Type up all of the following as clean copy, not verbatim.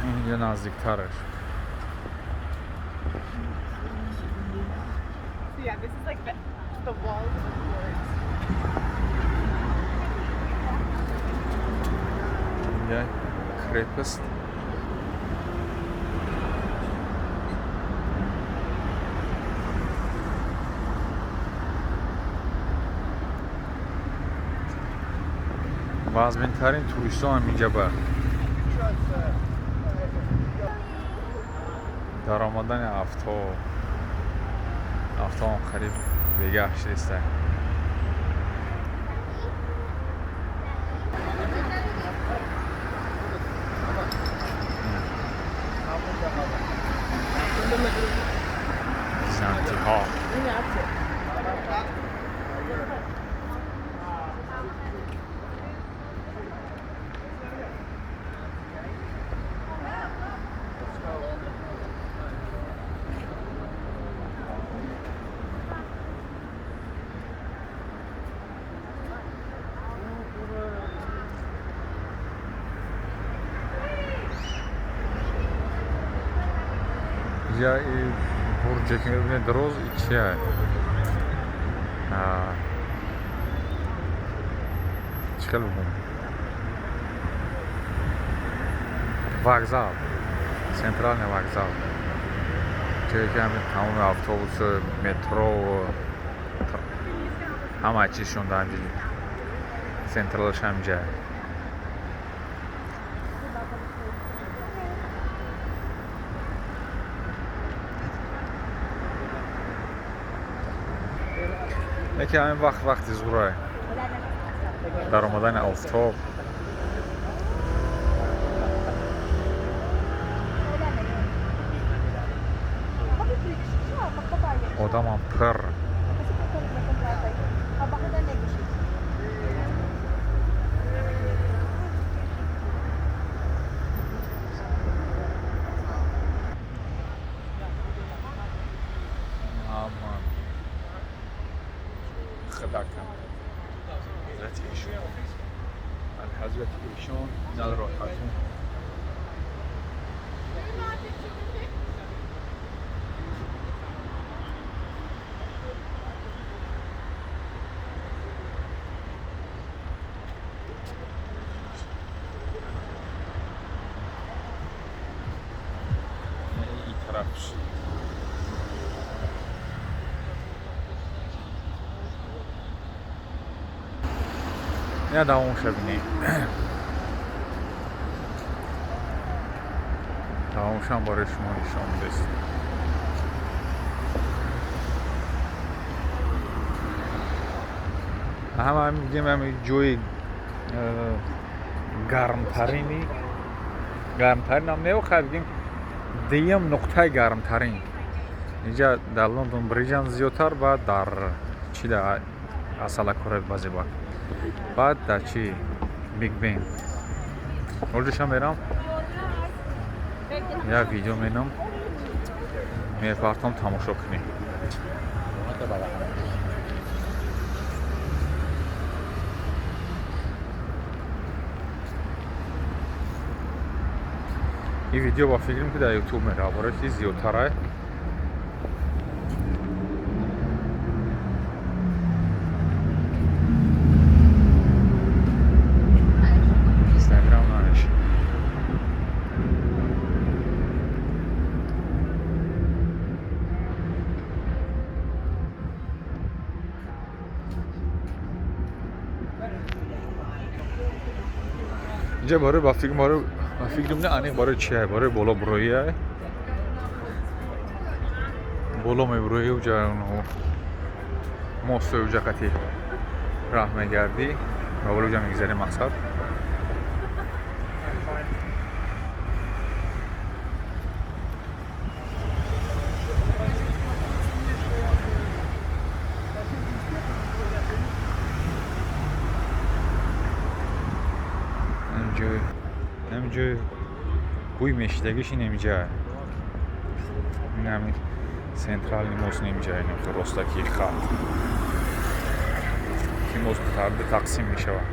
Инҷа наздиктараш. So yeah, this is like the walls of the fort. Инҷа крепость. Вазминтарин туристҳо ҳам инҷа ба даромадани автоам қариб бегаҳ шудиста. Византиҳо. Я и бурҷе ки мебинед, дароз, чия? Чӣ хел бигӯм, вокзал, центральный вокзал, ҷое ки ҳамин тамоми автобусу, метро, ҳама чизшон дар ҳамҷа, централаш ҳамҷа. Яке ҳамин вақт, вақти зурай, даромадани офтоб. Одамам пир. Аман худакам, ҳазрати эшон, ҳазрати эшон нал роҳатун. И тарафш. Я давомша бинем, давомшам барои шумо нишон медиҳем. Ҳама мегӯем, ҳами ҷои гармтарини, гармтаринам не, хай бигем, дуюм нуқтаи гармтарин инҷа дар Лондон Бриҷам зиёдтар, баъд дар чи, да асалакора баъзе, баъд дар чи, Биг Бен. Олҷошам мерам, як видео менам, мепартом, тамошо кунем. Ин видео ба фикрам, ки дар Ютуб мерава, барои ки зиёдтарай. Инстаграм намеши. Инҷа барои, ба фикр, барои, ба фикрам, не, аниқ барои чия? Барои боло буроия, боло мебурои, уҷа мосту, уҷа қати раҳ мегардӣ ва боло уҷа мегзарӣ, мақсад. Ҳаминҷои бӯй мешидагиш ин ҳамиҷа, ин ҳамин центральный мост, нимҷа, ин ростаки хат ки мост тақсим мешавад.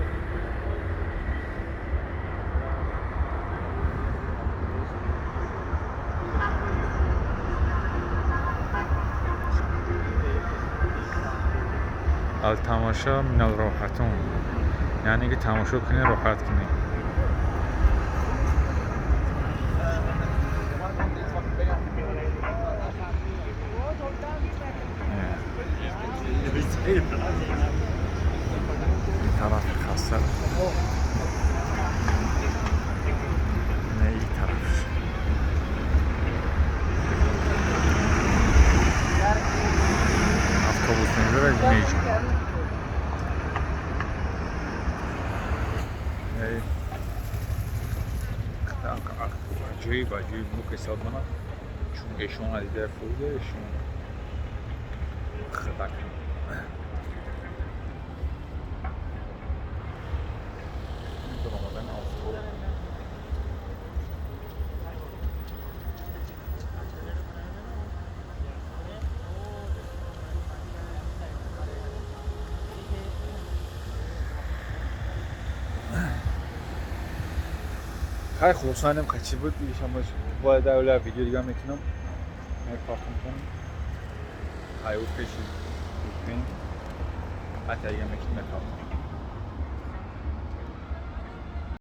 Алтамошо минал роҳатун, яъне ки тамошо кунӣ, роҳат кунӣ. Ин тарафи хаста, не, ин тараф. Автобус мегузарад, меҷа. Аҷоиб, аҷоиб мукесад мана, чун эшона дида фурда эшон хидак. Омадан офтоб. Хай, хулосанем, чӣ буд, ишамаш бояд аввала видео дига мекунам, мепартам кунам. Ай, пеши Биг Бен ҳатта дига мекунам, мепартам.